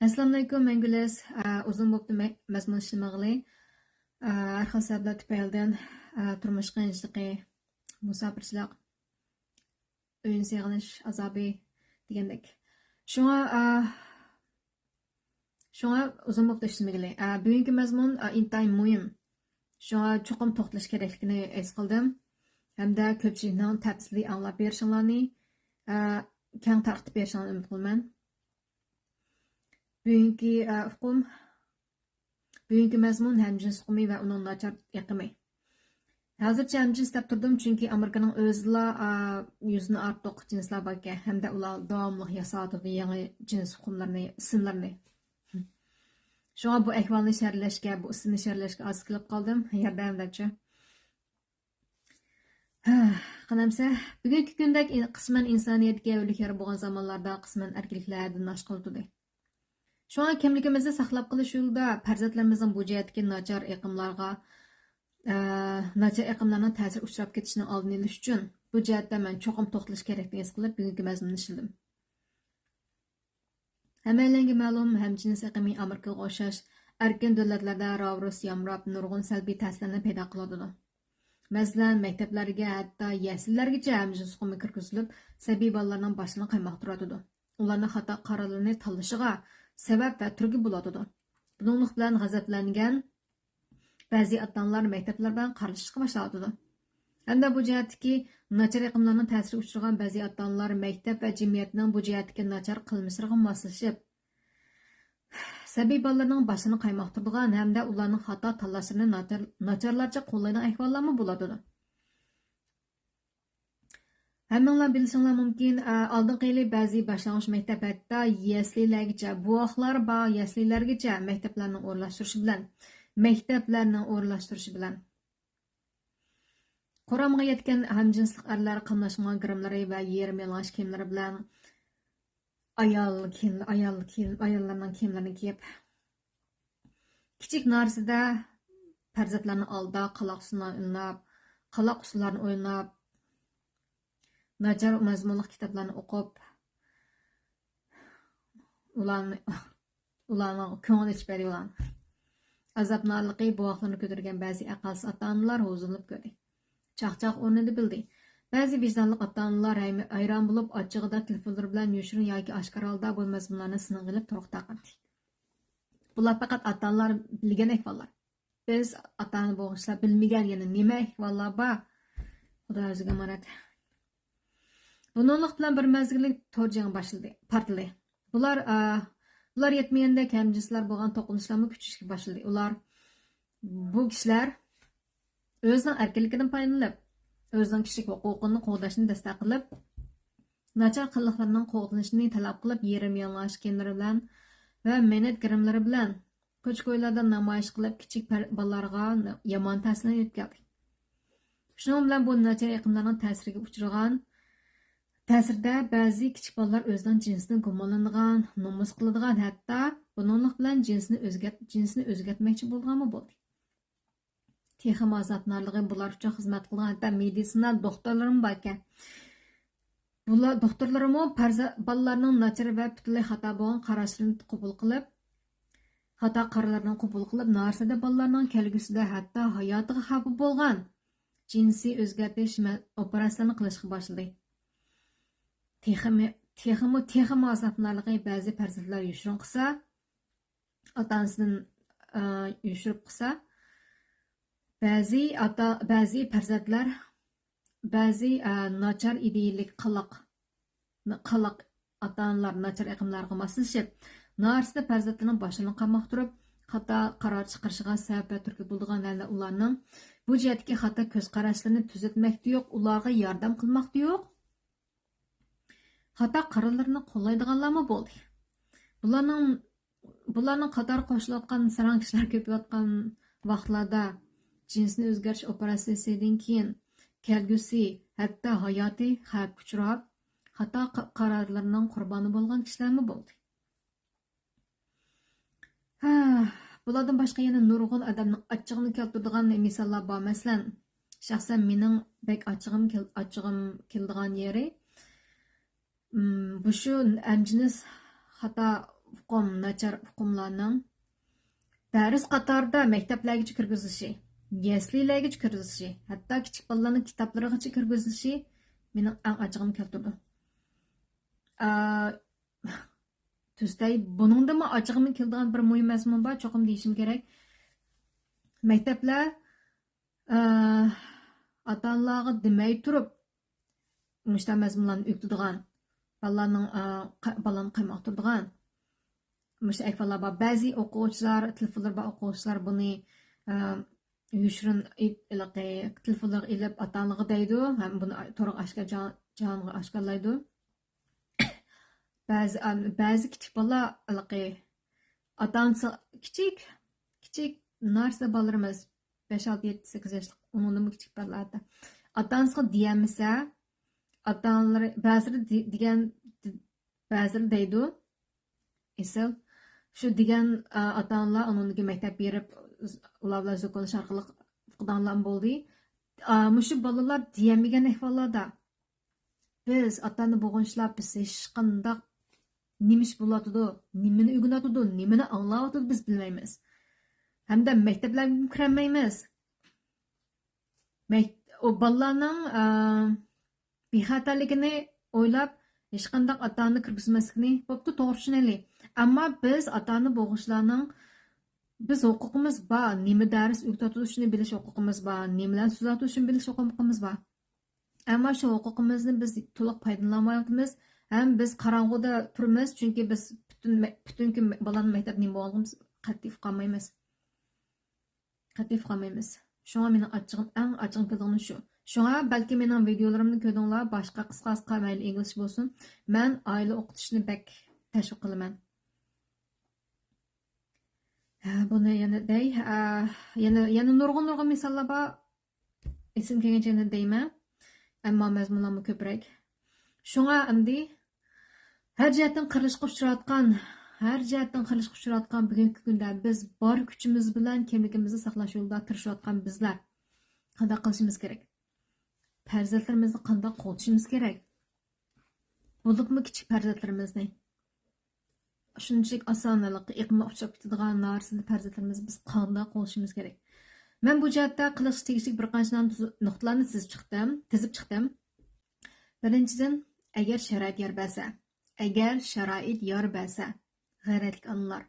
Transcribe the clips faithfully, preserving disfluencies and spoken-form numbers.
ئەسسالامۇئەلەيكۇم، مەن گۈلىز. ئە، ئۇزۇن بوپتۇ مە-، مەزمۇن ئىشلىمىغىلى. ئە، ھەر خىل سەۋەبلەر تۈپەيلىدىن، ئە، تۇرمۇش قىيىنچىلىقى، مۇساپىرچىلىق، ئۆينى سېغىنىش ئازابى دېگەندەك. شۇڭا، ئە، شۇڭا ئۇزۇن بوپتۇ ئىشلىمىگىلى. ئە، بۈگۈنكى مەزمۇن، ئە، ئىنتايىن مۇھىم. شۇڭا چوقۇم توختىلىش كېرەكلىكىنى ھېس قىلدىم. ھەمدە كۆپچىلىكنىڭ تەپسىلىي ئاڭلاپ بېرىشىڭلارنى، ئە، كەڭ تارقىتىپ بېرىشىڭلارنى ئۈمىد قىلىمەن. بۈگۈنكى، ئە، ئۇقۇم، بۈگۈنكى مەزمۇن ھەمجىنس ئۇقۇمى ۋە ئۇنىڭ ناچار ئېقىمى. ھازىرچە ھەمجىنس دەپ تۇردۇم، چۈنكى ئامېرىكىنىڭ ئۆزىلا، ئا، يۈزدىن ئارتۇق جىنسلار باركەن ھەمدە ئۇلار داۋاملىق ياساۋاتىدۇ يېڭى جىنس ئۇقۇملىرىنى، ئىسىملىرىنى. شۇڭا بۇ ئەھۋالنى شەرھلەشكە، بۇ ئىسىمنى شەرھلەشكە ئاز كېلىپ قالدىم. ياردەم دەپچۇ. ھە، قانامسە، بۈگۈنكى كۈندەك ئىن-، قىسمەن ئىنسانىيەتكە ئۆلۈك يارا بولغان زامانلاردا قىسمەن ئەركىنلىكلەر ھەددىدىن ئاشقان تۇردى. شۇڭا كىملىكىمىزنى ساقلاپ قېلىش يولىدا پەرزەنتلىرىمىزنىڭ بۇ جەھەتتىكى ناچار ئېقىملارغا، ئە، ناچار ئېقىملارنىڭ تەسىرىگە ئۇچراپ كېتىشىنىڭ ئالدىنى ئېلىش ئۈچۈن بۇ جەھەتتە مەن چوقۇم توختىلىش كېرەكلىكىنى ھېس قىلىپ، بۈگۈنكى مەزمۇننى ئىشلىدىم. ھەممەيلەنگە مەلۇم، ھەمجىنس ئېقىمى ئامېرىكىغا ئوخشاش ئەركىن دۆلەتلەردە راۋۇرۇس يامراپ، نۇرغۇن سەلبىي تەسىرلەرنى پەيدا قىلىۋاتىدۇ. مەسىلەن، مەكتەپلەرگە، ھەتتا يەسلىلەرگىچە ھەمجىنس ئۇقۇمى كىرگۈزۈلۈپ، سەبىي بالىلارنىڭ باشلىرىنى قايماقتۇرۇۋاتىدۇ. ئۇلارنىڭ خاتا قارارلىرىنى تاللىشىغا سەۋەب ۋە تۈرتكە بولۇۋاتىدۇ. بۇنىڭلىق بىلەن غەزەپلەنگەن بەزى ئاتا-ئانىلار مەكتەپلەر بىلەن قارىلىشىشقا باشلاۋاتىدۇ. ھەمدە بۇ جەھەتتىكى ناچار ئېقىملارنىڭ تەسىرىگە ئۇچرىغان بەزى ئاتا-ئانىلار مەكتەپ ۋە جەمئىيەتنىڭ بۇ جەھەتتىكى ناچار قىلمىشلىرىغا ماسلىشىپ، سەبىي بالىلىرىنىڭ باشلىرىنى قايماقتۇرىدىغان ھەمدە ئۇلارنىڭ خاتا تاللاشلىرىنى ناچار-، ناچارلارچە قوللايدىغان ئەھۋاللارمۇ بولۇۋاتىدۇ. ھەممىڭلار بىلىشىڭلار مۇمكىن، ئە، ئالدىنقى يىلى بەزى باشلانغۇچ مەكتەپ، ھەتتا يەسلىلەرگىچە، بوۋاقلار بار يەسلىلەرگىچە مەكتەپلەرنىڭ ئورۇنلاشتۇرۇشى بىلەن، مەكتەپلەرنىڭ ئورۇنلاشتۇرۇشى بىلەن، قۇرامىغا يەتكەن ھەمجىنسلىق ئەرلەر قاملاشمىغان گىرىملىرى ۋە يېرىم يالىڭاچ كىيىملىرى بىلەن ئايال كىيىم-، ئايال كىيىم-، ئاياللارنىڭ كىيىملىرىنى كىيىپ، كىچىك نارسىدە پەرزەنتلەرنىڭ ئالدىدا قالاق ئۇسسۇللارنى ئويناپ، قالاق ئۇسسۇللارنى ئويناپ، ناچار مەزمۇنلۇق كىتابلارنى ئوقۇپ، ئۇلارنى، ئۇلارنىڭ كۆڭلىنى ئېچىپ بەردى ئۇلارنىڭ. ئازاب نالىقى بوۋاقلىرىنى كۆتۈرگەن بەزى ئەقىلسىز ئاتا-ئانىلار ھۇزۇرلىنىپ كۆردى. چاقچاق ئورنىدا بىلدى. بەزى ۋىجدانلىق ئاتا-ئانىلار ھەي-، ھەيران بولۇپ، ئاچچىقىدا تېلېفونلىرى بىلەن يوشۇرۇن ياكى ئاشكارا ھالدا بۇ مەزمۇنلارنى سىنغا ئېلىپ تورغا تارقاتتى. بۇلار پەقەت ئاتا-ئانىلار بىلگەن ئەھۋاللار. بىز ئاتا-ئانا بولغۇچىلار بىلمىگەن يەنە نېمە ئەھۋاللار بار؟ خۇدا ئۆزىگە ئامانەت. بۇنىڭلىق بىلەن بىر مەزگىللىك تور جېڭى باشلىدى، پارتلىدى. بۇلار، ئا، بۇلار يەتمىگەندەك ھەمجىنسلار بولغان توقۇنۇشلارمۇ كۈچىيىشكە باشلىدى. ئۇلار، بۇ كىشىلەر ئۆزىنىڭ ئەركىنلىكىدىن پايدىلىنىپ، ئۆزىنىڭ كىشىلىك ھوقۇقىنى قوغداشنى دەستەك قىلىپ، ناچار قىلىقلىرىنىڭ قوغدىلىشىنى تەلەپ قىلىپ، يېرىم يالىڭاچ كىيىملىرى بىلەن ۋە مەينەت گىرىملىرى بىلەن كوچا-كويلاردا نامايىش قىلىپ، كىچىك پەر-، بالىلارغا يامان تەسىرلەرنى ئېلىپ كەلدى. شۇنىڭ بىلەن بۇ ناچار ئېقىملارنىڭ تەسىرىگە ئۇچرىغان، تەسىرىدە بەزى كىچىك بالىلار ئۆزىنىڭ جىنسىدىن گۇمانلىنىدىغان، نومۇس قىلىدىغان، ھەتتا بۇنىڭلىق بىلەن جىنسىنى ئۆزگەرت-، جىنسىنى ئۆزگەرتمەكچى بولىدىغانمۇ بولدى. تېخىمۇ ئازابنارلىقى بۇلار ئۈچۈن خىزمەت قىلغان ھەتتا مېدىتسىنا دوختۇرلىرىمۇ باركەن. بۇلار، دوختۇرلىرىمۇ پەرزە-، بالىلارنىڭ ناچار ۋە پۈتۈنلەي خاتا بولغان قاراشلىرىنى قوبۇل قىلىپ، خاتا قارارلىرىنى قوبۇل قىلىپ، نارسىدە بالىلارنىڭ كەلگۈسىدە ھەتتا ھاياتىغا خەۋپى بولغان جىنسىي ئۆزگەرتىش مە-، ئوپېراتسىيىسىنى قىلىشقا باشلىدى. تېخىمۇ، تېخىمۇ، تېخىمۇ ئازابنارلىقى بەزى پەرزەنتلەر يوشۇرۇن قىلسا، ئاتا-ئانىسىدىن، ئە، يوشۇرۇپ قىلسا، بەزى ئاتا، بەزى پەرزەنتلەر، بەزى، ئە، ناچار ئىدىيىلىك قىلىق، قىلىق ئاتا-ئانىلار ناچار ئېقىملارغا ماسلىشىپ، نارسىدە پەرزەنتلىرىنىڭ باشلىرىنى قاماقتۇرۇپ، خاتا قارار چىقىرىشىغا سەۋەب ۋە تۈرتكە بولىدىغان ھالدا ئۇلارنىڭ بۇ جەھەتتىكى خاتا كۆز قاراشلىرىنى تۈزەتمەكتە يوق، ئۇلارغا ياردەم قىلماقتا يوق. خاتا قارارلىرىنى قوللايدىغانلارمۇ بولدى. بۇلارنىڭ، بۇلارنىڭ قاتارىغا قوشۇلۇۋاتقان ساراڭ كىشىلەر كۆپىيىۋاتقان ۋاقىتلاردا جىنسنى ئۆزگەرتىش ئوپېراتسىيىسىدىن كېيىن كەلگۈسى، ھەتتا ھاياتى خەۋپكە ئۇچراپ، خاتا ق-، قارارلىرىنىڭ قۇربانى بولغان كىشىلەرمۇ بولدى. ھە، بۇلاردىن باشقا يەنە نۇرغۇن ئادەمنىڭ ئاچچىقىنى كەلتۈرىدىغان مىساللار بار. مەسىلەن، شەخسەن مېنىڭ بەك ئاچچىقىم كېل-، ئاچچىقىم كېلىدىغان يېرى، ئىم، بۇ شۇ ھەمجىنس خاتا ئۇقۇم ناچار ئۇقۇملارنىڭ دەرس قاتارىدا مەكتەپلەرگىچە كىرگۈزۈلۈشى، يەسلىلەرگىچە كىرگۈزۈلۈشى، ھەتتا كىچىك بالىلارنىڭ كىتابلىرىغىچە كىرگۈزۈلۈشى مېنىڭ ئەڭ ئاچچىقىمنى كەلتۈرىدۇ. ئا، تۈزدەي، بۇنىڭدىنمۇ ئاچچىقىمنى كېلىدىغان بىر مۇھىم مەزمۇن بار، چوقۇم دېيىشىم كېرەك. مەكتەپلەر، ئا، ئاتا-ئانىلارغا دېمەي تۇرۇپ، مۇشۇنداق مەزمۇنلارنى ئۆگىتىدىغان، بالىلارنىڭ، ئا، قا-، بالىلارنى قايمۇقتۇرىدىغان مۇشۇ ئەھۋاللار بار. بەزى ئوقۇغۇچىلار، تېلېفونلىرى بار ئوقۇغۇچىلار بۇنى، ئا، يوشۇرۇن ئېيت-، ھېلىقى تېلېفونلىرىغا ئېلىپ ئاتا-ئانىلىرىغا دەيدۇ، ھەم بۇنى تورغا ئاشكارا-، جاھان-، جاھانغا ئاشكارىلايدۇ. بەزى، ئا، بەزى كىچىك بالىلار ھېلىقى ئاتا-ئانىسى كىچىك، كىچىك نارسا بالىلىرىمىز، بەش، ئالتە، يەتتە، سەككىز ياشلىق، ئۇنىڭدىنمۇ كىچىك بالىلار ھەتتا. ئاتا-ئانىسىغا دېيەلمىسە، ئاتا-ئانىلىرى بەزىلىرى دې-، دېگەن، بەزىلىرى دەيدۇ، ئېسىل. شۇ دېگەن، ئا، ئاتا-ئانىلار ئۇنىڭدىن كېيىن مەكتەپ بېرىپ، ئۇلار بىلەن زۇكۇنلىشىش ئارقىلىق ئۇقىدىغانلارمۇ بولدى. ئا، مۇشۇ بالىلار دېيەلمىگەن ئەھۋاللاردا، بىز ئاتا-ئانا بولغۇچىلار، بىز ھېچقانداق نېمە ئىش بولۇۋاتىدۇ، نېمىنى ئۆگىنىۋاتىدۇ، نېمىنى ئاڭلاۋاتىدۇ، بىز بىلمەيمىز. ھەمدە مەكتەپلەرگە كىرەلمەيمىز. مەك-، ئۇ بالىلارنىڭ، ئا، بىخەتەرلىكىنى ئويلاپ، ھېچقانداق ئاتا-ئانا كىرگۈزمەسلىكنى، بوپتۇ، توغرا چۈشىنەيلى. ئەمما بىز ئاتا-ئانا بولغۇچىلارنىڭ، بىز ھوقۇقىمىز بار، نېمە دەرس ئۆگىتىۋاتىدۇ، شۇنى بىلىش ھوقۇقىمىز بار، نېمىلەرنى سۆزلەۋاتىدۇ، شۇنى بىلىش ھوقۇقىمىز بار. ئەمما شۇ ھوقۇقىمىزنى بىز تولۇق پايدىلىنالمايۋاتىمىز ھەم بىز قاراڭغۇدا تۇرىمىز، چۈنكى بىز پۈتۈن مە-، پۈتۈن كۈن مە-، بالىنىڭ مەكتەپتە نېمە بولغانلىقىنى قەتئىي ئۇقالمايمىز. قەتئىي ئۇقالمايمىز. شۇڭا مېنىڭ ئاچچىقىم، ئەڭ ئاچچىقىم كېلىدىغىنى شۇ. شۇڭا بەلكى مېنىڭ ۋىدىيولىرىمنى كۆردۈڭلار، باشقا قىسقا، قىسقا، مەيلى ئىنگلىزچە بولسۇن، مەن ئائىلە ئوقۇتۇشنى بەك تەشۋىق قىلىمەن. ھە، بۇنى يەنە دەي، ھە، يەنە، يەنە نۇرغۇن، نۇرغۇن مىساللار بار. ئېسىمگە كەلگەنچە يەنە دەيمەن. ئەمما مەزمۇنلارمۇ كۆپرەك. شۇڭا ئەمدى ھەر جەھەتتىن قىرىلىشقا ئۇچراۋاتقان، ھەر جەھەتتىن قىرىلىشقا ئۇچراۋاتقان بۈگۈنكى كۈندە بىز بار كۈچىمىز بىلەن كىملىكىمىزنى ساقلاش يولىدا تىرىشىۋاتقان بىزلەر قانداق قىلىشىمىز كېرەك؟ پەرزەنتلىرىمىزنى قانداق قوغدىشىمىز كېرەك؟ بولۇپمۇ كىچىك پەرزەنتلىرىمىزنى. شۇنچىلىك ئاسانلىققا ئېقىمغا ئۇچراپ كېتىدىغان نارسىدىل پەرزەنتلىرىمىزنى بىز قانداق قوغدىشىمىز كېرەك؟ مەن بۇ جەھەتتە قىلىشقا تېگىشلىك بىر قانچە نۇقتىلارنى تىزىپ چىقتىم، تىزىپ چىقتىم. بىرىنچىدىن، ئەگەر شارائىت يار بەرسە، ئەگەر شارائىت يار بەرسە، غەيرەتلىك ئانىلار،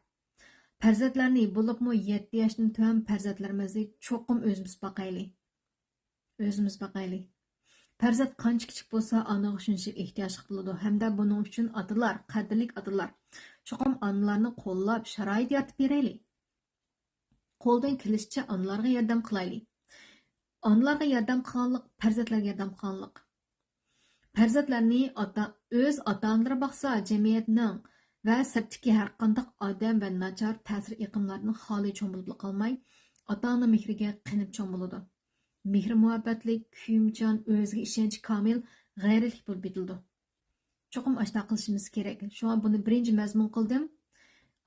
پەرزەنتلەرنى، بولۇپمۇ يەتتە ياشتىن تۆۋەن پەرزەنتلىرىمىزنى چوقۇم ئۆزىمىز باقايلى. ئۆزىمىز باقايلى. پەرزەنت قانچە كىچىك بولسا، ئانىغا شۇنچىلىك ئېھتىياجلىق بولىدۇ. ھەمدە بۇنىڭ ئۈچۈن ئاتىلار، قەدىرلىك ئاتىلار، چوقۇم ئانىلارنى قوللاپ، شارائىت يارىتىپ بېرەيلى. قولدىن كېلىشىچە ئانىلارغا ياردەم قىلايلى. ئانىلارغا ياردەم قىلغانلىق، پەرزەنتلەرگە ياردەم قىلغانلىق. پەرزەنتلەرنى ئاتا، ئۆز ئاتا-ئانىلىرى باقسا، جەمئىيەتنىڭ ۋە سىرتتىكى ھەرقانداق ئادەم ۋە ناچار تەسىر ئېقىملاردىن خالىي چوڭ بولۇپلا قالماي، ئاتا-ئانا مېھرىگە قېنىپ چوڭ بولىدۇ. مېھرى-مۇھەببەتلىك، كۆيۈمچان، ئۆزىگە ئىشەنچى كامىل، غەيرەتلىك بولۇپ يېتىلىدۇ. چوقۇم ئاشۇنداق قىلىشىمىز كېرەك. شۇڭا بۇنى بىرىنچى مەزمۇن قىلدىم.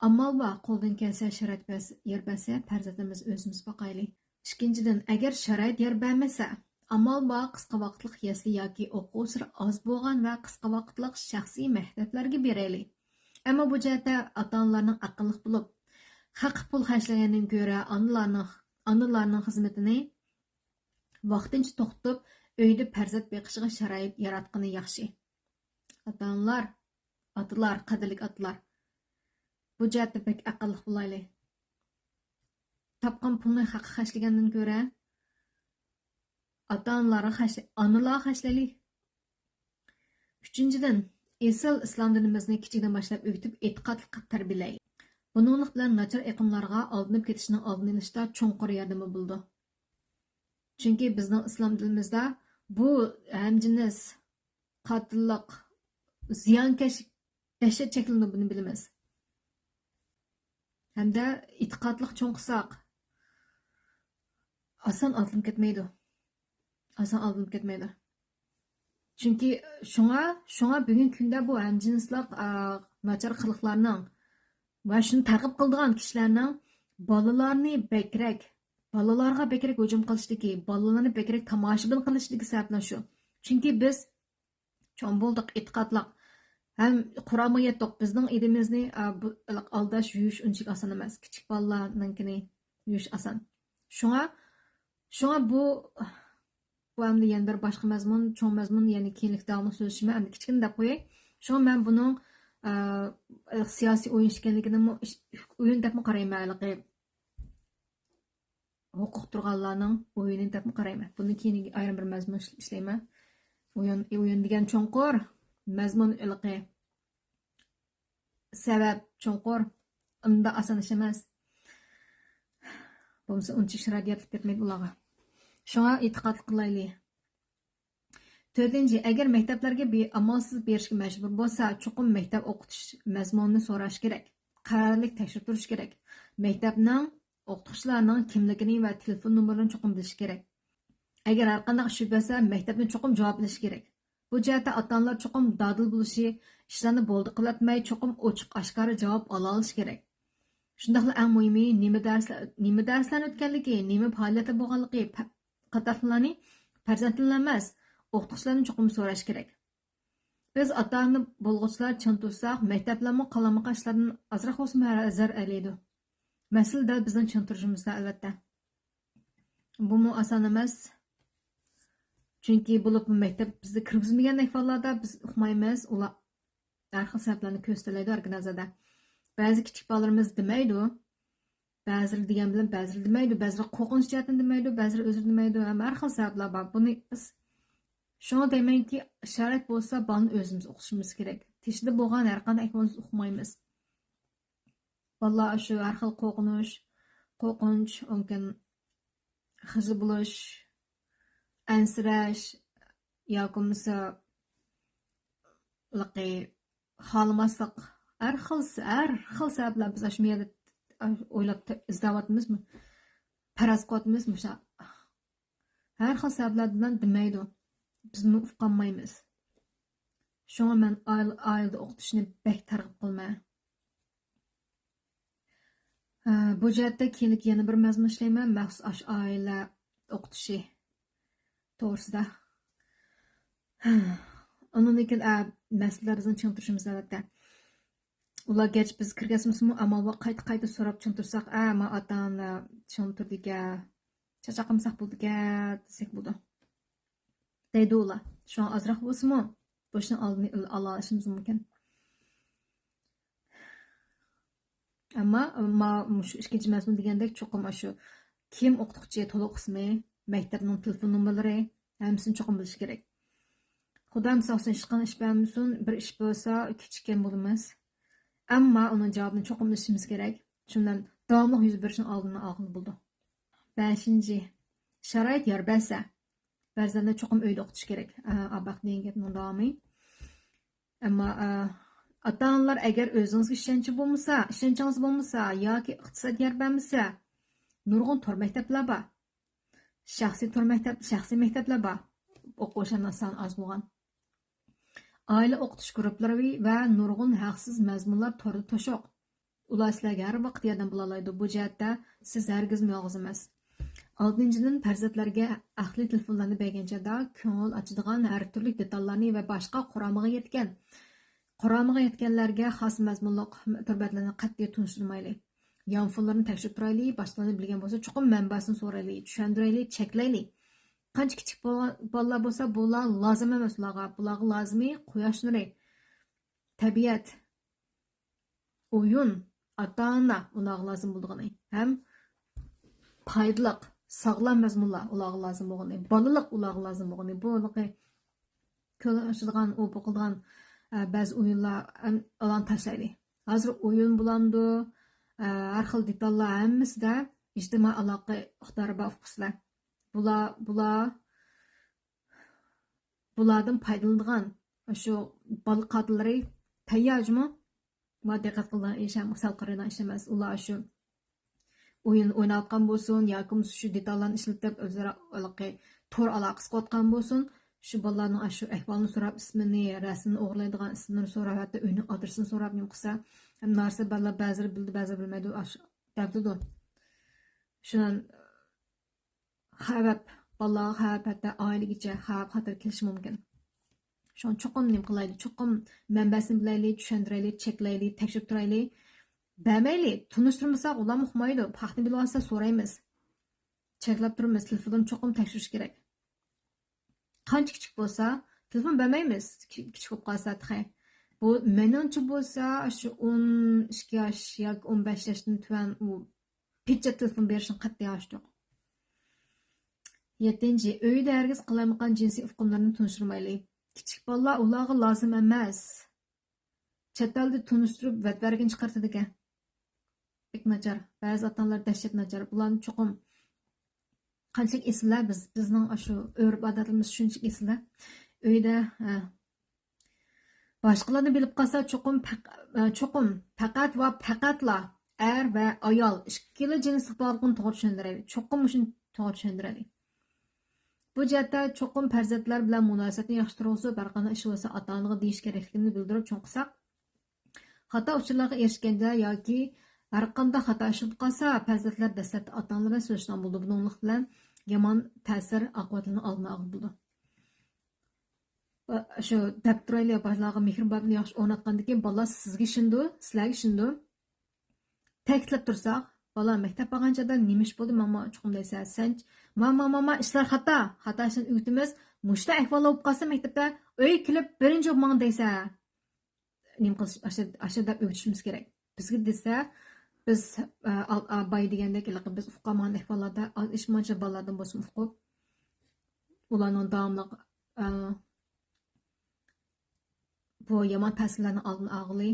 ئامال بار، قولدىن كەلسە شارائىت بەرسە، يار بەرسە، پەرزەنتىمىزنى ئۆزىمىز باقايلى. ئىككىنچىدىن، ئەگەر شارائىت يار بەرمىسە، ئامال بار، قىسقا ۋاقىتلىق يەسلى ياكى ئوقۇغۇچىلار ئاز بولغان ۋە قىسقا ۋاقىتلىق شەخسىي مەكتەپلەرگە بېرەيلى. ئەمما بۇ جەھەتتە ئاتا-ئانىلاردىن ئەقىللىق بولۇپ، خەققە پۇل خەجلىگەندىن كۆرە ئانىلارنىڭ، ئانىلارنىڭ خىزمىتىنى ۋاقتىنچە توختىتىپ، ئۆيدە پەرزەنت بېقىشىغا شارائىت ياراتقىنى ياخشى. ئاتا-ئانىلار، ئاتىلار، قەدىرلىك ئاتىلار، بۇ جەھەتتە بەك ئەقىللىق بولايلى. تاپقان پۇلنى خەققە خەجلىگەندىن كۆرە، ئاتا-ئانىلارغا خەجلە-، ئانىلارغا خەجلەيلى. ئۈچىنچىدىن، ئېسىل ئىسلام دىنىمىزنى كىچىكىدىن باشلاپ ئۆگىتىپ، ئېتىقادلىققا تەربىيەلەيلى. بۇنىڭلىق بىلەن ناچار ئېقىملارغا ئالدىنىپ كېتىشنىڭ ئالدىنى ئېلىشتا چوڭقۇر ياردىمى بولىدۇ. چۈنكى بىزنىڭ ئىسلام دىنىمىزدا بۇ ھەمجىنس قاتىللىق، زىيانكەشلىك دەھشەت چەكلىنىدۇ، بۇنى بىلىمىز. ھەمدە ئېتىقادلىق چوڭ قىلساق، ئاسان ئاتلىنىپ كەتمەيدۇ. ئاسان ئاتلىنىپ كەتمەيدۇ. چۈنكى شۇڭا، شۇڭا بۈگۈنكى كۈندە بۇ ھەمجىنسلىق، ئا، ناچار قىلىقلارنىڭ ۋە شۇنى تەرغىب قىلىدىغان كىشىلەرنىڭ بالىلارنى بەكرەك، بالىلارغا بەكرەك ھۇجۇم قىلىشلىكى، بالىلارنى بەكرەك تاماشىبىن قىلىشلىكى سەۋەبلىك شۇ. چۈنكى بىز چوڭ بولدۇق، ئېتىقادلىق، ھەم قۇرامىغا يەتتۇق. بىزنىڭ ئىدىمىزنى، ئا، بۇ، ئالداش، يۇيۇش ئۇنچىلىك ئاسان ئەمەس. كىچىك بالىلارنىڭكىنى يۇيۇش ئاسان. شۇڭا، شۇڭا بۇ، بۇ ئەمدى يەنە بىر باشقا مەزمۇن، چوڭ مەزمۇن، يەنى كېيىنلىك داۋاملىق سۆزلىشىمەن. ئەمدى كىچىككىنە دەپ قوياي. شۇڭا مەن بۇنىڭ، ئا، سىياسىي ئويۇن ئىكەنلىكىنىمۇ، ئويۇن دەپمۇ قارايمەن ھېلىقى. ھوقۇق تۇرغانلارنىڭ ئويۇنى دەپمۇ قارايمەن. بۇنىڭ كېيىن ئايرىم بىر مەزمۇن ئىش-، ئىشلەيمەن. ئويۇن، ئويۇن دېگەن چوڭقۇر مەزمۇن ھېلىقى. سەۋەب چوڭقۇر، ئۇنداق ئاسان ئىش ئەمەس. بولمىسا ئۇنچە شارائىت يارىتىپ كەتمەيدۇ ئۇلارغا. شۇڭا ئېتىقادلىق قىلايلى. تۆتىنچى، ئەگەر مەكتەپلەرگە بى-، ئامالسىز بېرىشكە مەجبۇر بولسا، چوقۇم مەكتەپ ئوقۇتۇش مەزمۇنىنى سوراش كېرەك. قەرەللىك تەكشۈرۈپ تۇرۇش كېرەك. مەكتەپنىڭ، ئوقۇتقۇچىلارنىڭ كىملىكىنى ۋە تېلېفون نومۇرلىرىنى چوقۇم بىلىشى كېرەك. ئەگەر ھەرقانداق ئىش يۈز بەرسە، مەكتەپتىن چوقۇم جاۋاب ئېلىشى كېرەك. بۇ جەھەتتە ئاتا-ئانىلار چوقۇم دادىل بولۇشى، ئىشلارنى بولدى قىلىۋەتمەي، چوقۇم ئوچۇق-ئاشكارا جاۋاب ئالالىشى كېرەك. شۇنداقلا ئەڭ مۇھىمى، نېمە دەرسلەر، نېمە دەرسلەرنى ئۆتكەنلىكى، نېمە پائالىيەتلەر بولغانلىقى پە-، قاتارلىقلارنى پەرزەنتتىنلا ئەمەس، ئوقۇتقۇچىلاردىن چوقۇم سوراش كېرەك. بىز ئاتا-ئانا بولغۇچىلار چىڭ تۇرساق، مەكتەپلەرمۇ قالامقا ئىشلاردىن ئازراق بولسىمۇ ھەزەر ئەيلەيدۇ. مەسىلە دەل بىزنىڭ چىڭ تۇرۇشىمىزدا، ئەلۋەتتە. بۇمۇ ئاسان ئەمەس. چۈنكى بولۇپمۇ مەكتەپ بىزدە كىرگۈزمىگەن ئەھۋاللاردا بىز ئۇقمايمىز. ئۇلار ھەر خىل سەۋەبلەرنى كۆرسىتەلەيدۇ ئورگانىزاتسىيەدە. بەزى كىچىك بالىلىرىمىز دېمەيدۇ. بەزىلىرى دېگەن بىلەن بەزىلىرى دېمەيدۇ. بەزىلىرى قورقۇنچ جەھەتتىن دېمەيدۇ، بەزىلىرى ئۆزرە دېمەيدۇ. ھەم ھەر خىل سەۋەبلەر بار. بۇنى بىز، شۇڭا دەيمەنكى، شارائىت بولسا بالىنى ئۆزىمىز ئوقۇتۇشىمىز كېرەك. تېشىدا بولغان ھەر قانداق ئەھۋالنى بىز ئۇقمايمىز. بالىلار شۇ ھەر خىل قورقۇنچ، قورقۇنچ، ئۇنكىن خىجىل بولۇش، ئەنسىرەش ياكى بولمىسا خالىماسلىق، ھەر خىل، ھەر خىل سەۋەبلەر بىز ئاشۇ يەردە ئويلاپ ئىزدەۋاتىمىزمۇ؟ پەرەز قىلىۋاتىمىزمۇ؟ ھەر خىل سەۋەبلەر بىلەن دېمەيدۇ. بىزمۇ ئۇقالمايمىز. شۇڭا مەن ئائىلە، ئائىلىدە ئوقۇتۇشنى بەك تەرغىب قىلىمەن. ھە، بۇ جەھەتتە كېيىنلىك يەنە بىر مەزمۇن ئىشلەيمەن، مەخسۇس ئاشۇ ئائىلە ئوقۇتۇشى توغرىسىدا. ئۇنىڭدىن كېيىن، ئە، مەسىلىلەر بىزنىڭ چىڭ تۇرۇشىمىز، ئەلۋەتتە. ئۇلار گەرچە بىز كىرگۈزمىسىمۇ، ئامال بار قايتا-قايتا سوراپ چىڭ تۇرساق، ئە، ما ئاتا-ئانا چىڭ تۇردىكەن، چاقچاق قىلمىساق بولىدىكەن دېسەك بولىدۇ. دەيدۇ ئۇلار. شۇڭا ئازراق بولسىمۇ، بۇ ئىشنىڭ ئالدىنى ئال-، ئالالىشىمىز مۇمكىن. ئەمما، ئەمما مۇشۇ ئىككىنچى مەزمۇن دېگەندەك، چوقۇم ئاشۇ كىم ئوقۇتقۇچى، تولۇق ئىسمى، مەكتەپنىڭ تېلېفون نومۇرلىرى، ھەممىسىنى چوقۇم بىلىش كېرەك. خۇدايىم ساقلىسۇن، ھېچقانداق ئىش بەرمىسۇن، بىر ئىش بولسا كېچىككەن بولىمىز. ئەمما ئۇنىڭ جاۋابىنى چوقۇم ئېلىشىمىز كېرەك. شۇ بىلەن داۋاملىق يۈز بېرىشنىڭ ئالدىنى ئالغىلى بولىدۇ. بەشىنچى، شارائىت يار بەرسە، پەرزەنتنى چوقۇم ئۆيدە ئوقۇتۇش كېرەك. ئا، ئاباق دېگەن گەپنىڭ داۋامى. ئەمما، ئا، ئاتا-ئانىلار ئەگەر ئۆزىڭىزگە ئىشەنچى بولمىسا، ئىشەنچىڭىز بولمىسا ياكى ئىقتىساد يار بەرمىسە، نۇرغۇن تور مەكتەپلەر بار. شەخسىي تور مەكتەپ، شەخسىي مەكتەپلەر بار. ئوقۇغۇچىلارنىڭ سانى ئاز بولغان. ئائىلە ئوقۇتۇش گۇرۇپپىلىرى ۋە نۇرغۇن ھەقسىز مەزمۇنلار توردا توشۇق. ئۇلار سىلەرگە ھەر ۋاقىت ياردەم بولالايدۇ. بۇ جەھەتتە سىز ھەرگىزمۇ يالغۇز ئەمەس. ئالتىنچىدىن، پەرزەنتلەرگە ئەقلىي تېلېفونلارنى بەرگەن چاغدا كۆڭۈل ئاچىدىغان ھەر تۈرلۈك دېتاللارنى ۋە باشقا قۇرامىغا يەتكەن، قۇرامىغا يەتكەنلەرگە خاس مەزمۇنلۇق تور بەتلەرنى قەتئىي تونۇشتۇرمايلى. يانفونلىرىنى تەكشۈرۈپ تۇرايلى، باشقىلارنى بىلگەن بولسا چوقۇم مەنبەسىنى سورايلى، چۈشەندۈرەيلى، چەكلەيلى. قانچە كىچىك بول-، بالىلار بولسا، بۇلار لازىم ئەمەس ئۇلارغا. بۇلارغا لازىمى قۇياش نۇرى، تەبىئەت، ئويۇن، ئاتا-ئانا ئۇلارغا لازىم بولىدىغىنى ھەم پايدىلىق، ساغلام مەزمۇنلار ئۇلارغا لازىم بولغىنى، بالىلىق ئۇلارغا لازىم بولغىنى، بۇ ھېلىقى كۆڭۈل ئاچىدىغان، ئۇ بۇ قىلىدىغان، ئە، بەزى ئويۇنلار، ئەم، ئۇلارنى تاشلايلى. ھازىر ئويۇن بولامدۇ، ئە، ھەر خىل دېتاللار ھەممىسىدە ئىجتىمائىي ئالاقە ئىقتىدارى بار ئۇقىسىلەر. بۇلار، بۇلار، بۇلاردىن پايدىلىنىدىغان شۇ بالا قاتىللىرى تەييار جۇمۇ. ما دىققەت قىلىدىغان ئىش ھەم سەل قارايدىغان ئىش ئەمەس. ئۇلار شۇ ئويۇن ئويناۋاتقان بولسۇن ياكى بولمىسا شۇ دېتاللارنى ئىشلىتىپ ئۆزئارا ھېلىقى تور ئالاقىسى قىلىۋاتقان بولسۇن، شۇ بالىلارنىڭ ئاشۇ ئەھۋالىنى سوراپ، ئىسمىنى، رەسىمىنى ئوغرىلايدىغان ئىسىملىرىنى سوراپ، ھەتتا ئۆينىڭ ئادرېسىنى سوراپ نېمە قىلسا، ھەم نارسا بالىلار بەزىلىرى بىلىدۇ، بەزىلىرى بىلمەيدۇ، ئاشۇ دەۋدىدۇ. شۇنىڭ خەۋپ، بالىلارغا خەۋپ، ھەتتا ئائىلىگىچە خەۋپ خەتەر كېلىشى مۇمكىن. شۇڭا چوقۇم نېمە قىلايلى؟ چوقۇم مەنبەسىنى بىلەيلى، چۈشەندۈرەيلى، چەكلەيلى، تەكشۈرۈپ تۇرايلى. بەرمەيلى، تونۇشتۇرمىساق ئۇلارمۇ ئۇقمايدۇ. ھەقنى بىلىۋالسا سورايمىز. چەكلەپ تۇرىمىز، تېلېفوندىن چوقۇم تەكشۈرۈش كېرەك. قانچە كىچىك بولسا، تېلېفون بەرمەيمىز، كى-، كىچىك بولۇپ قالسا تېخى. بۇ مېنىڭچە بولسا، شۇ ئون ئىككى ياش ياكى ئون بەش ياشتىن تۆۋەن ئۇ پېچەت تېلېفون بېرىشنى قەتئىي ھاجىتى يوق. يەتتىنچى، ئۆيدە ھەرگىز قالايمىقان جىنسىي ئۇقۇملىرىنى تونۇشتۇرمايلى. كىچىك بالىلار ئۇلارغا لازىم ئەمەس. چەت ئەلدە تونۇشتۇرۇپ، ۋەتۋەرگىنى چىقىرتىدىكەن. بەك ناچار. بەزى ئاتا-ئانىلار دەھشەت ناچار. بۇلارنى چوقۇم قانچىلىك ئېسىلە بىز، بىزنىڭ ئاشۇ ئۆرپ-ئادەتلىرىمىز شۇنچىلىك ئېسىلە. ئۆيدە، ھە. باشقىلارنى بىلىپ قالسا، چوقۇم پەق-، ئە، چوقۇم، پەقەت ۋە پەقەتلا ئەر ۋە ئايال ئىككىلا جىنسلىق بارلىقىنى توغرا چۈشەندۈرەيلى. چوقۇم مۇشۇنى توغرا چۈشەندۈرەيلى. بۇ جەھەتتە چوقۇم پەرزەنتلەر بىلەن مۇناسىۋەتنى ياخشى تۇرغۇزۇپ، ھەر قانداق ئىش بولسا ئاتا-ئانىغا دېيىش كېرەكلىكىنى بىلدۈرۈپ چوڭ قىلساق، خاتا ئۇچۇرلارغا ئېرىشكەندە ياكى ھەر قانداق خاتا ئىش بولۇپ قالسا، پەرزەنتلەر دەسلەپتە ئاتا-ئانىلار بىلەن سۆزلىشىدىغان بولىدۇ. بۇنىڭلىق بىلەن يامان تەسىر ئاقىۋەتلىرىنىڭ ئالدىنى ئالغىلى بولىدۇ. شۇ دەپ تۇرايلى، بالىلارغا مېھرىبانلىقنى ياخشى ئورناتقاندىن كېيىن، بالىلار سىزگە ئىشىنىدۇ، سىلەرگە ئىشىنىدۇ. تەكىتلەپ تۇرساق، بالا مەكتەپ بارغان چاغدا نېمە ئىش بولدى، ماما چوقۇم دەيسە، سەن، ماما، ماما، ئىشلار خاتا، خاتا ئىشلارنى ئۆگىتىمىز، مۇشۇنداق ئەھۋال بولۇپ قالسا مەكتەپتە، ئۆيگە كېلىپ بىرىنچى بولۇپ ماڭا دەيسە. نېمە قىلىش، ئاشۇ، ئاشۇ دەپ ئۆگىتىشىمىز كېرەك. بىزگە دېسە، بىز، ئە، ئال-، ئا، باي دېگەندەك، ھېلىقى بىز ئۇقۇپ قالمىغان ئەھۋاللاردا ئاز ئېشىمانچە بالىلاردىن بولسىمۇ ئۇقۇپ، ئۇلارنىڭ داۋاملىق، ئە، بۇ يامان تەسىرلەرنىڭ ئالدىنى ئالغىلى،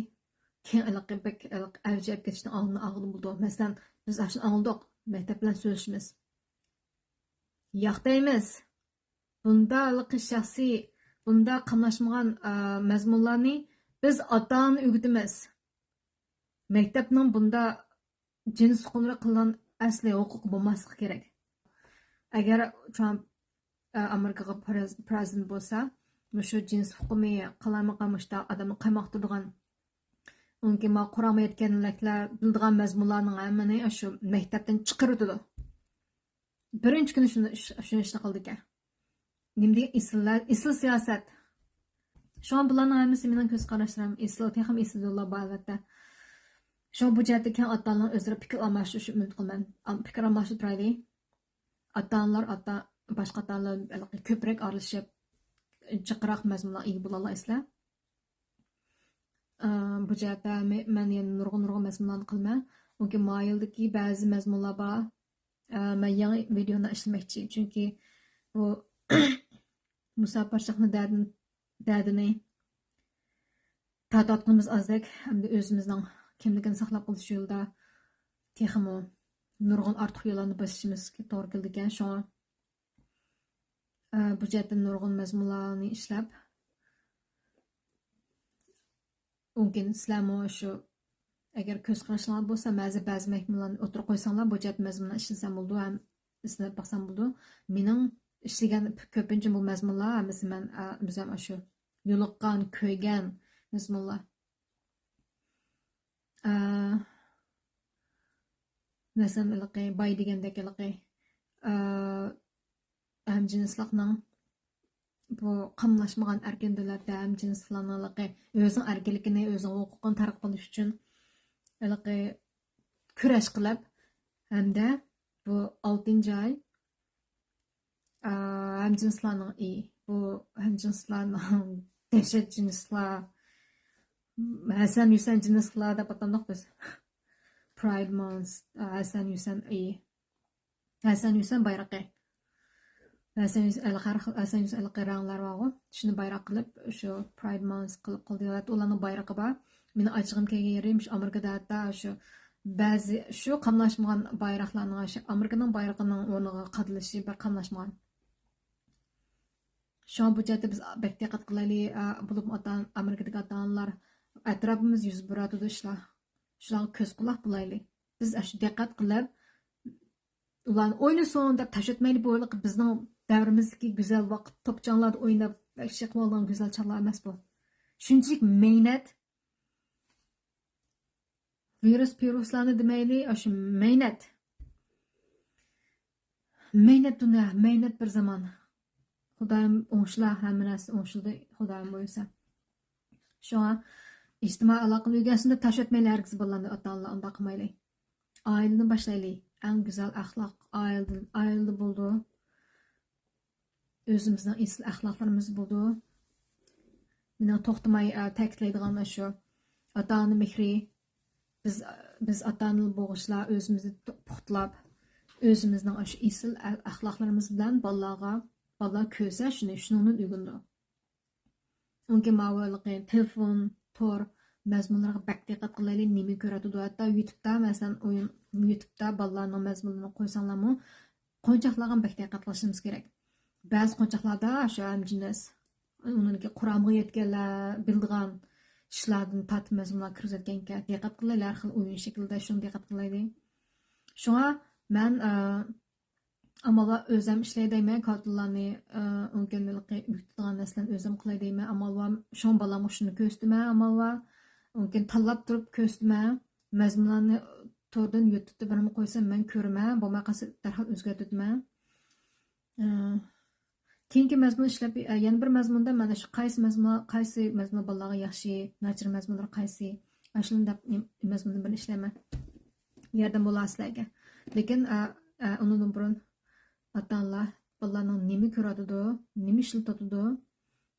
كېيىن ھېلىقى بەك، ھېلىقى ئەۋج ئېلىپ كېتىشنىڭ ئالدىنى ئالغىلى بولىدۇ. مەسىلەن، بىز ئاشۇنى ئاڭلىدۇق، مەكتەپ بىلەن سۆزلىشىمىز. ياق دەيمىز. بۇنداق ھېلىقى شەخسىي، بۇنداق قاملاشمىغان، ئا، مەزمۇنلارنى بىز ئاتا-ئانا ئۆگىتىمىز. مەكتەپنىڭ بۇنداق جىنس ئۇقۇملىرى قىلغان ئەسلى ھوقۇقى بولماسلىقى كېرەك. ئەگەر ترامپ، ئە، ئامېرىكىغا پرېز-، پرېزىدېنت بولسا، مۇشۇ جىنس ئۇقۇمى قالايمىقان مۇشۇنداق ئادەمنى قاماقتۇرىدىغان، ئۇنىڭكى ما قۇرامى يەتكەنلىكلەر بىلىدىغان مەزمۇنلارنىڭ ھەممىنى شۇ مەكتەپتىن چىقىرىۋېتىدۇ. بىرىنچى كۈنى شۇنى، شۇ، شۇ ئىشنى قىلىدىكەن. نېمە دېگەن ئېسىل، ئېسىل سىياسەت. شۇڭا بۇلارنىڭ ھەممىسى مېنىڭ كۆز قاراشلىرىم. ئېسىل، تېخىمۇ ئېسىل يوللار بار، ئەلۋەتتە. شۇڭا بۇ جەھەتتە كەڭ ئاتا-ئانىلار ئۆزئارا پىكىر ئالماشتۇرۇشى ئۈمىد قىلىمەن. ئام-، پىكىر ئالماشتۇرۇپ تۇرايلى. ئاتا-ئانىلار، ئاتا، باشقا ئاتا-ئانىلار كۆپرەك ئارىلىشىپ، جىقراق مەزمۇنلارغا ئىگە بولالايسىلەر. ئە، بۇ جەھەتتە مە-، مەن يەنە نۇرغۇن، نۇرغۇن مەزمۇنلارنى قىلىمەن. ئۇنكى ما يىلدىكى بەزى مەزمۇنلار بار. ئە، مەن يېڭى ۋىدېئونى ئىشلىمەكچى. چۈنكى بۇ مۇساپىرچىلىقنىڭ دەردىنى، دەردىنى تارتىۋاتقىنىمىز ئازدەك، ئەمدى ئۆزىمىزنىڭ كىملىكىنى ساقلاپ قېلىش يولىدا تېخىمۇ نۇرغۇن ئارتۇق يوللارنى بېسىشىمىزغا توغرا كېلىدىكەن. شۇڭا، ئە، بۇ جەھەتتە نۇرغۇن مەزمۇنلارنى ئىشلەپ، مۇمكىن سىلەرمۇ شۇ، ئەگەر كۆز قاراشلىرىڭلار بولسا، بەزى، بەزى مەزمۇنلارنى ئوتتۇرىغا قويساڭلار، بۇ جەھەتتە مەزمۇنلار ئىشلىسەم بولىدۇ ھەم ئىزدەپ باقسام بولىدۇ. مېنىڭ ئىشلىگەن كۆپىنچە بۇ مەزمۇنلار ھەممىسى مەن، ئە، ئۆزۈم ئاشۇ يولۇققان، كۆرگەن مەزمۇنلار. ئە، مەسىلەن، ھېلىقى باي دېگەندەك، ھېلىقى، ئە، ھەمجىنسلىقنىڭ بۇ قاملاشمىغان ئەركىن دۆلەتتە ھەمجىنسلىقلارنىڭ ھېلىقى ئۆزىنىڭ ئەركىنلىكىنى، ئۆزىنىڭ ھوقۇقىنى تەرەت قىلىش ئۈچۈن ھېلىقى كۈرەش قىلىپ، ھەمدە بۇ ئالتىنچى ئاي، ئا، ھەمجىنسلارنىڭ ئېيى. بۇ ھەمجىنسلارنىڭ دەھشەت جىنسلار، ھەسەن ھۈسەن جىنسلار دەپ ئاتامدۇق بىز. پرايد مانس، ھەسەن ھۈسەن ئېيى. ھەسەن ھۈسەن بايرىقى. ھەسەن ھۈسەن، ھەر خىل ھەسەن ھۈسەن ھېلىقى رەڭلەر بارغۇ. شۇنى بايراق قىلىپ، شۇ پرايد مانس قىلىپ قىلدى. ھەتتا ئۇلارنىڭ بايرىقى بار. مېنىڭ ئاچچىقىم كەلگەن يېرى، شۇ ئامېرىكىدا ھەتتا شۇ بەزى شۇ قاملاشمىغان بايراقلارنىڭ، شۇ ئامېرىكىنىڭ بايرىقىنىڭ ئورنىغا قادىلىشى بىر قاملاشمىغان. شۇڭا بۇ جەھەتتە بىز بەك دىققەت قىلايلى، ئا، بولۇپمۇ ئاتا، ئامېرىكىدىكى ئاتا-ئانىلار ئەتراپىمىز يۈز بېرىۋاتىدۇ ئىشلار. شۇلارغا كۆز قۇلاق بولايلى. بىز ئاشۇ دىققەت قىلىپ، ئۇلارنى ئوينىسۇن دەپ تاشلىۋەتمەيلى، بۇ ھېلىقى بىزنىڭ دەۋرىمىزدىكى گۈزەل ۋاقىت، توپچاڭلاردا ئويناپ، شېقىۋالغان گۈزەل چاغلار ئەمەس بۇ. شۇنچىلىك مەينەت، ۋىرۇس، پىرۇسلارنى دېمەيلى، ئاشۇ مەينەت. مەينەت دۇنيا، مەينەت بىر زامان. خۇدايىم ئوڭشىلا، ھەممە نەرسە ئوڭشىلىدۇ، خۇدايىم بۇيرۇسا. شۇڭا ئىجتىمائىي ئالاقىنى ئۆگەنسۇن دەپ تاش ئۆتمەيلى ھەرگىز بالىلارنى، ئاتا-ئانىلار ئۇنداق قىلمايلى. ئائىلىدىن باشلايلى. ئەڭ گۈزەل ئەخلاق ئائىلىدىن، ئائىلىدە بولىدۇ. ئۆزىمىزنىڭ ئېسىل ئەخلاقلىرىمىز بولىدۇ. مېنىڭ توختىماي، ئە، تەكىتلەيدىغان شۇ، ئاتا-ئانا مېھرى. بىز، بىز ئاتا-ئانىلار بولغۇچىلار ئۆزىمىزنى پۇختىلاپ، ئۆزىمىزنىڭ شۇ ئېسىل ئە-، ئەخلاقلىرىمىز بىلەن بالىلارغا، بالىلار كۆرسە شۇنى، شۇنىڭدىن ئۆگىنىدۇ. ئۇنكى ماۋۇ ھېلىقى تېلېفون، تور مەزمۇنلىرىغا بەك دىققەت قىلايلى، نېمە كۆرۈۋاتىدۇ؟ ھەتتا يۇتۇبتا، مەسىلەن، ئويۇن، يۇتۇبتا بالىلارنىڭ مەزمۇنلىرىنى قويساڭلارمۇ، قونچاقلارغا بەك دىققەت قىلىشىمىز كېرەك. بەزى قونچاقلاردا شۇ ھەمجىنس، ئۇنىڭدىكى قۇرامىغا يەتكەنلەر بىلىدىغان ئىشلاردىن تارتىپ مەزمۇنلار كىرگۈزۈۋەتكەنكەن. دىققەت قىلايلى، ھەر خىل ئويۇن شەكلىدە شۇنى دىققەت قىلايلى. شۇڭا مەن، ئە، ئامال بار ئۆزۈم ئىشلەي دەيمەن، كارتونلارنى، ئە، ئۇنكىن ھېلىقى بېكىتىدىغان نەرسىلەرنى ئۆزۈم قىلاي دەيمەن، ئامال بار. شۇڭا بالامغا شۇنى كۆرسىتىمەن، ئامال بار. ئۇنكىن تاللاپ تۇرۇپ كۆرسىتىمەن. مەزمۇنلارنى توردىن يۇتۇبتا بىرىنى قويسام مەن كۆرىمەن، بولماي قالسا دەرھال ئۆزگەرتىۋېتىمەن. ئە، كېيىنكى مەزمۇن ئىشلەپ، ئە، يەنە بىر مەزمۇندا مانا شۇ قايسى مەزمۇن، قايسى مەزمۇن بالىلارغا ياخشى، ناچار مەزمۇنلار قايسى، ئاشۇنى دەپ نېم-، مەزمۇندىن بىرنى ئىشلەيمەن. ياردەم بولار سىلەرگە. لېكىن، ئە، ئە، ئۇنىڭدىن بۇرۇن ئاتا-ئانىلار بالىلارنىڭ نېمە كۆرۈۋاتىدۇ، نېمە ئىشلىتىۋاتىدۇ،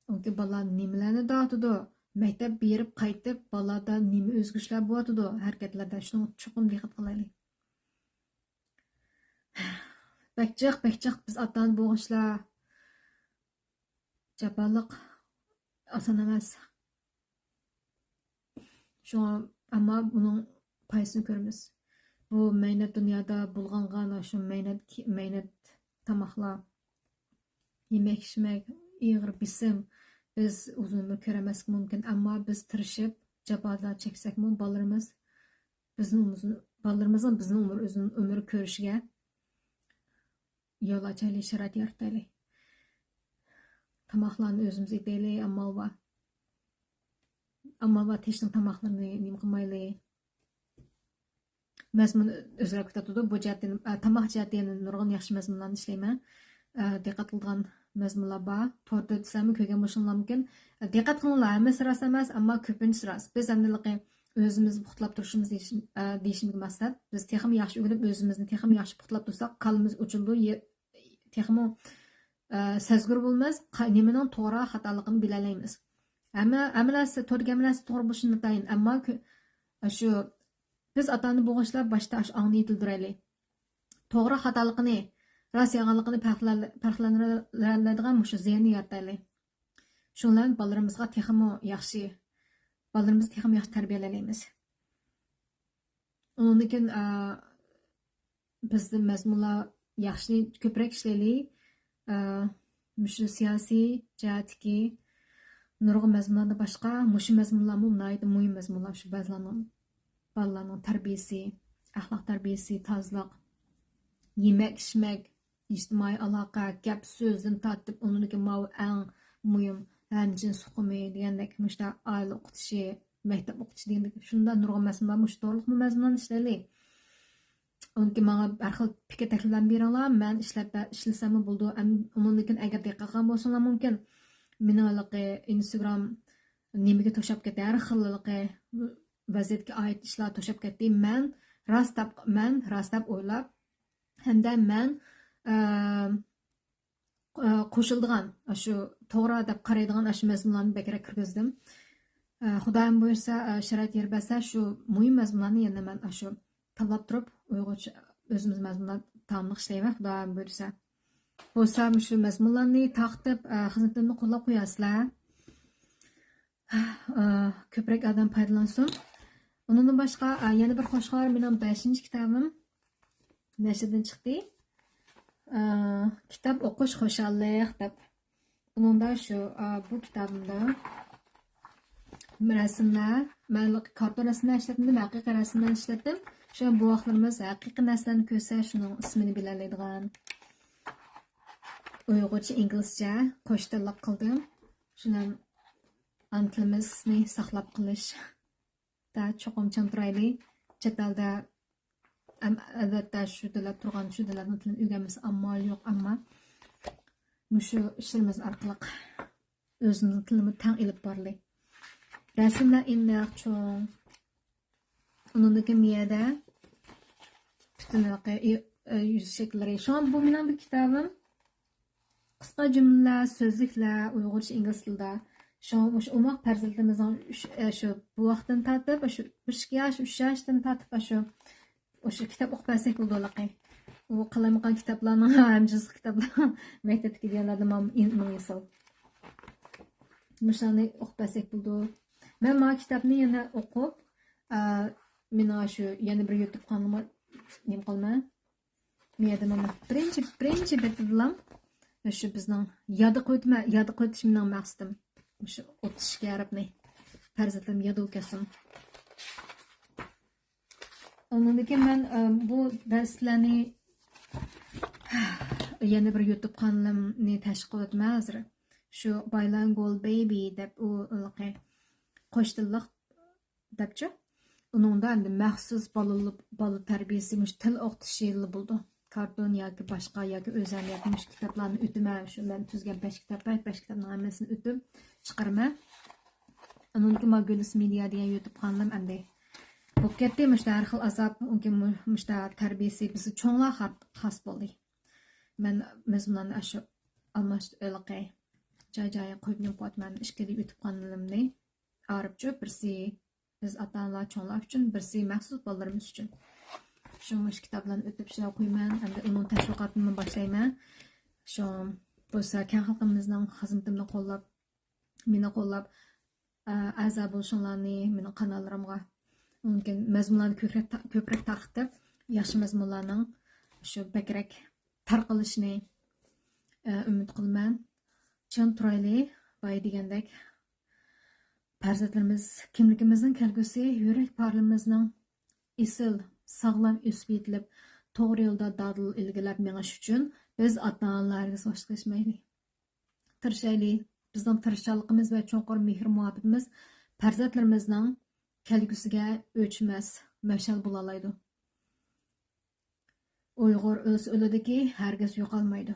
ئۇنكى بالىلار نېمىلەرنى دەۋاتىدۇ، مەكتەپ بېرىپ قايتىپ بالىلاردا نېمە ئۆزگىرىشلەر بولۇۋاتىدۇ، ھەرىكەتلەردە شۇنىڭغا چوقۇم دىققەت قىلايلى. بەك جىق، بەك جىق بىز ئاتا-ئانا بولغۇچىلار. جاپالىق، ئاسان ئەمەس. شۇڭا، ئەمما بۇنىڭ پايدىسىنى كۆرىمىز. بۇ مەينەت دۇنيادا بۇلغانغان شۇ مەينەت، مەينەت تاماقلار، يېمەك-ئىچمەك، ئېغىر بېسىم، بىز ئۇزۇن ئۆمۈر كۆرەلمەسلىكى مۇمكىن. ئەمما بىز تىرىشىپ، جاپالار چەكسەكمۇ، بالىلىرىمىز بىزنىڭ ئۇزۇن، بالىلىرىمىزنىڭ بىزنىڭ ئۆمۈر، ئۆزىنىڭ ئۆمۈر كۆرۈشىگە يول ئاچايلى، شارائىت يارىتايلى. تاماقلارنى ئۆزىمىز ئېتەيلى، ئامال بار. ئامال بار، تېشنىڭ تاماقلىرىنى نېمە قىلمايلى. مەزمۇن ئۆزگىرىپ كېتىۋاتىدۇ. بۇ جەھەتتىن، ئە، تاماق جەھەتتە يەنە نۇرغۇن ياخشى مەزمۇنلارنى ئىشلەيمەن. ئە، دىققەت قىلىدىغان مەزمۇنلار بار. توردا دېسەممۇ كۆرگەن بولۇشۇڭلار مۇمكىن. ئە، دىققەت قىلىڭلار، ھەممىسى راست ئەمەس، ئەمما كۆپىنچىسى راست. بىز ئەمدىلىقى ئۆزىمىزنى پۇختىلاپ تۇرۇشىمىز دېيىش-، ئە، دېيىشىمدىكى مەقسەت. بىز تېخىمۇ ياخشى ئۆگىنىپ، ئۆزىمىزنى تېخىمۇ ياخشى پۇختىلاپ تۇرساق، كاللىمىز ئوچۇلىدۇ، يە-، تېخىمۇ، ئە، سەزگۈر بولىمىز، قا-، نېمىنىڭ توغرا، خاتالىقىنى بىلەلەيمىز. ھەممە، ھەممە نەرسە، توردا ھەممە نەرسە توغرا بولۇشى ناتايىن، ئەمما كۆ-، شۇ بىز ئاتا-ئانا بولغۇچىلار باشتا ئاشۇ ئاڭنى يېتىلدۈرەيلى. توغرا خاتالىقىنى، راست يالغانلىقىنى پەرقلەن-، پەرقلەندۈرەلەيدىغان مۇشۇ زېھىننى يارىتايلى. شۇنىڭ بىلەن بالىلىرىمىزغا تېخىمۇ ياخشى، بالىلىرىمىزنى تېخىمۇ ياخشى تەربىيەلەيلەيمىز. ئۇنىڭدىن كېيىن، ئا، بىزدە مەزمۇنلار ياخشى، كۆپرەك ئىشلەيلى. ئا، مۇشۇ سىياسىي جەھەتتىكى نۇرغۇن مەزمۇنلاردىن باشقا، مۇشۇ مەزمۇنلارمۇ ناھايىتى مۇھىم مەزمۇنلار. شۇ بەزىلەرنىڭ، بالىلارنىڭ تەربىيەسى، ئەخلاق تەربىيەسى، تازىلىق، يېمەك-ئىچمەك، ئىجتىمائىي ئالاقە، گەپ-سۆزدىن تارتىپ، ئۇنىڭدىكى ماۋۇ ئەڭ مۇھىم ھەمجىنس ئۇقۇمى دېگەندەك، مۇشۇنداق ئائىلە ئوقۇتۇشى، مەكتەپ ئوقۇتۇشى دېگەندەك، شۇنداق نۇرغۇن مەزمۇن بار. مۇشۇ توغرىلىقمۇ مەزمۇنلارنى ئىشلەيلى. ئۇنكى ماڭا ھەر خىل پىكىر تەكلىپلەرنى بېرىڭلار، مەن ئىشلەپ، ئىشلىسەممۇ بولىدۇ. ئەم-، ئۇنىڭدىن كېيىن ئەگەر دىققەت قىلغان بولساڭلار مۇمكىن، مېنىڭ ھېلىقى ئىنستاگرام نېمىگە توشاپ كەتتى، ھەر خىل ھېلىقى ۋەزىيەتكە ئائىت ئىشلار توشاپ كەتتى. مەن راست دەپ، مەن راست دەپ ئويلاپ، ھەمدە مەن، ئە، ئە، قوشۇلىدىغان، ئاشۇ توغرا دەپ قارايدىغان ئاشۇ مەزمۇنلارنى بەكرەك كىرگۈزدۈم. ئە، خۇدايىم بۇيرۇسا، ئە، شارائىت يار بەرسە، شۇ مۇھىم مەزمۇنلارنى يەنە مەن ئاشۇ تاللاپ تۇرۇپ، ئۇيغۇرچە ئۆزىمىز مەزمۇنلار تاملىق ئىشلەيمەن، خۇدايىم بۇيرۇسا. بولسا مۇشۇ مەزمۇنلارنى تارقىتىپ، ئە، خىزمىتىمنى قوللاپ قويارسىلەر. ئە، كۆپرەك ئادەم پايدىلانسۇن. ئۇنىڭدىن باشقا، ئە، يەنە بىر خوش خەۋەر، مېنىڭ بەشىنچى كىتابىم نەشردىن چىقتى. ئە، كىتاب ئوقۇش خۇشاللىق دەپ. بۇنىڭدا شۇ، ئە، بۇ كىتابىمدا رەسىملەر، مەن كارتون رەسىملەر ئىشلەتمىدىم، ھەقىقىي رەسىملەرنى ئىشلەتتىم. شۇ بوۋاقلىرىمىز ھەقىقىي نەرسىلەرنى كۆرسە، شۇنىڭ ئىسمىنى بىلەلەيدىغان. ئۇيغۇرچە، ئىنگلىزچە قوش تىللىق قىلدىم. شۇنىڭ ئانا تىلىمىزنى ساقلاپ قېلىشتا چوقۇم چىڭ تۇرايلى. چەت ئەلدە، ئەم-، ئەلۋەتتە، شۇ دۆلەت تۇرغان، شۇ دۆلەتنىڭ تىلىنى ئۆگەنمىسە ئامال يوق، ئەمما مۇشۇ ئىشلىرىمىز ئارقىلىق ئۆزىمىزنىڭ تىلىمۇ تەڭ ئېلىپ بارلى. رەسىملەر ئىننەق چوڭ. ئۇنىڭدىكى مىيەدە پۈتۈن يۈز شەكىللىرى. شۇڭا بۇ مېنىڭ بىر كىتابىم. قىسقا جۈملىلەر، سۆزلۈكلەر، ئۇيغۇرچە، ئىنگلىز تىلىدا. شۇڭا مۇشۇ ئوماق پەرزەنتىمىزنىڭ ئۈچ، ئە، شۇ بۇ ۋاقىتتىن تارتىپ، شۇ بىر ئىككى ياش، ئۈچ ياشتىن تارتىپ، شۇ، شۇ كىتاب ئوقۇپ بەرسەك بولىدۇ ھېلىقى. ئۇ قالايمىقان كىتابلارنىڭ، ھەمجىنسلىق كىتابلار، مەكتەپتىكى دېگەنلەردىن ماڭا مىڭ يېسىل. مۇشۇلارنى ئوقۇپ بەرسەك بولىدۇ. مەن مانا كىتابنى يەنە ئوقۇپ، ئە، مېنىڭ شۇ يەنە بىر يۇتۇپ قالغىنىمغا نېمە قىلىمەن؟ مۇ يەردە مانا بىرىنچى، بىرىنچى بېتىدىلا شۇ بىزنىڭ يادا قويۇتما، يادا قويۇتۇش مېنىڭ مەقسىتىم. مۇشۇ ئوتتۇز ئىككى ھەرپنى پەرزەنتلىرىم يادىغا كەلسۇن. ئۇنىڭدىن كېيىن مەن، ئە، بۇ دەرسلەرنى يەنە بىر يۇتۇب قانىلىمنى تەشۋىق قىلىۋاتىمەن ھازىر. شۇ بايلانگول بېيبى دەپ ئۇ ھېلىقى قوش تىللىق دەپچۇ. ئۇنىڭدا ئەمدى مەخسۇس بالىلىق، بالا تەربىيەسى، مۇشۇ تىل ئوقۇتۇشى بولىدۇ. كارتون ياكى باشقا ياكى ئۆزەم ياكى مۇشۇ كىتابلارنى ئۆتىمەن. شۇ مەن تۈزگەن بەش كىتاب بار، بەش كىتابنىڭ ھەممىسىنى ئۆتۈپ چىقىرىمەن. ئۇنىڭدىن كېيىن مانا گۈلىس مېدىيا دېگەن يۇتۇب قانىلىم ئەمدى بولۇپ كەتتى. مۇشۇ ھەر خىل ئازاب، مۇمكىن مۇ-، مۇشۇ تەربىيەسى بىز چوڭلار خا-، خاس بولدى. مەن مەزمۇنلارنى ئاشۇ ئالماش ھېلىقى جاي-جايىغا قويۇپ نېمە قىلىۋاتىمەن، ئىككىلا يۇتۇب قانىلىمنى ئايرىپچۇ، بىرسى بىز ئاتا-ئانىلار چوڭلار ئۈچۈن، بىرسى مەخسۇس بالىلىرىمىز ئۈچۈن. شۇ مۇشۇ كىتابلارنى ئۆتۈپ ئىشلەپ قويىمەن، ئەمدى ئۇنىڭ تەشۋىقاتىنى باشلايمەن. شۇ بولسا كەڭ خەلقىمىزنىڭ خىزمىتىمنى قوللاپ، مېنى قوللاپ، ئە، ئەزا بولۇشۇڭلارنى مېنىڭ قاناللىرىمغا، مۇمكىن مەزمۇنلارنى كۆپرەك تا-، كۆپرەك تارقىتىپ، ياخشى مەزمۇنلارنىڭ شۇ بەكرەك تارقىلىشىنى، ئە، ئۈمىد قىلىمەن. چىڭ تۇرايلى، بايا دېگەندەك، پەرزەنتلىرىمىز كىملىكىمىزنىڭ كەلگۈسى، يۈرەك پارلىرىمىزنىڭ ئېسىل، ساغلام ئۆسۈپ يېتىلىپ، توغرا يولدا دادىل ئىلگىرىلەپ مېڭىش ئۈچۈن بىز ئاتا-ئانىلار ھەرگىز بوشلۇققا كەتمەيلى. تىرىشايلى. بىزنىڭ تىرىشچانلىقىمىز ۋە چوڭقۇر مېھىر-مۇھەببىتىمىز پەرزەنتلىرىمىزنىڭ كەلگۈسىگە ئۆچمەس مەشئەل بولالايدۇ. ئۇيغۇر ئۆلسە ئۆلىدۇكى، ھەرگىز يوقالمايدۇ.